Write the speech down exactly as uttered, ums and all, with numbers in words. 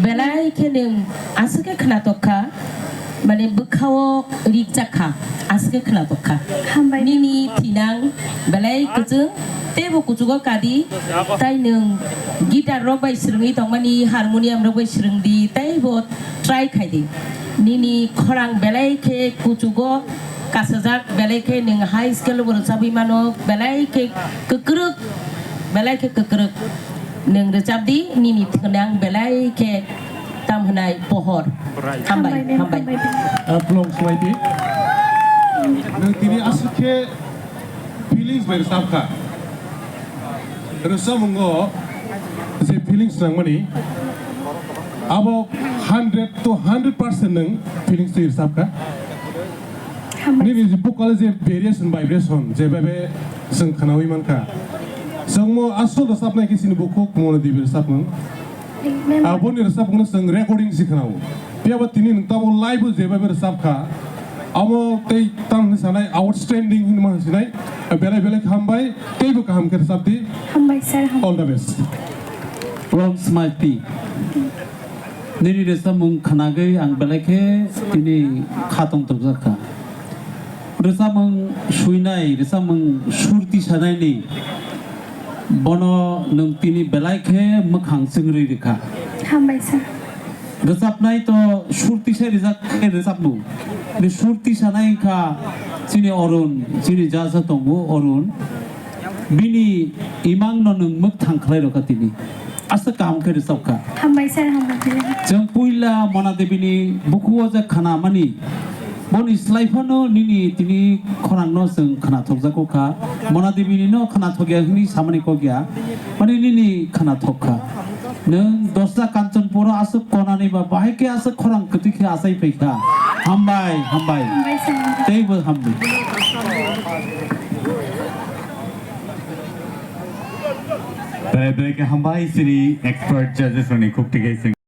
Belai khe nwng aswk khe khwnatok kha, mane bwkhao rijak kha, aswk khe khwnatok kha. Hambai. Nini thinang belai kwchwng, teibo kuchugo kadi, tai nwng guitar rok bai swrwngwi tongmani, harmonium rok bai swrwngdi, teibo try khaidi. Nini khorang belai khe kuchugo kasajak, belai khe nwng high scale bo rwchabwi mano, belai khe kwkrwk, belai khe kwkrwk. Nwng rwchapdi, nini thinang belai khe tam hwnai pohor. Hambai, hambai, hambai. Hambai. Ah, Pulong Swmaipi. Nwng tini aswk khe feelings bai rwchap kha. Rwchapmungo je feelings nangmani, abo hundred to hundred percent nwng feelings twi rwchap kha. Hambai. Nini je vocal je variation, vibration, je bhabe chwng khwnawi mankha. Chwngmo asol rwchapnai khe chini bukhuk Mona Devi rwchapmung. Amen. Aboni rwchapmungno chwng recording se khwnao. Phiya ba tini nwng tamo live o je bhabe rwchap kha, amo tei tamo hinwi sanai outstanding hinwi ma hinwi sinai. Belai belai khe hambai, teibo kaham khe rwchapdi. Hambai sir, hambai. All the best. Pulong Swmaipi. Nini rwchapmung khwnagwi ang belai khe tini kha tongthokjak kha. Rwchapmung swinai, rwchapmung sur tisanaini bono nwng tini belai khe mwkhang chwngri rwkha. Hambai sir. Rwchapnai to sur tisai rijak khe rwchapmung. Ni sur tisanai wngkha chini Arun, chini jaja tongo Arun. Bini imangno nwng mwkthang khlai rwkha tini. Aswk kaham khe rwchapkha. Hambai sir, hambai. Chwng puila Mona Debini bukhuo je khwnamani, boni slai phano nini tini khorangno chwng khwnathokjago kha. Mona Debini no khwnathokya hwnwi samani kok ya. Mani nini khwnathok kha. Nwng Dosra Kanchanpuro aswk konani ba bahai khe aswk khorang kwtwi khe achai phai kha. Hambai, hambai. Hambai sir, hambai. Teibo hambai. Belai belai khe hambai chini expert judges rokni khuk tikhe chwng.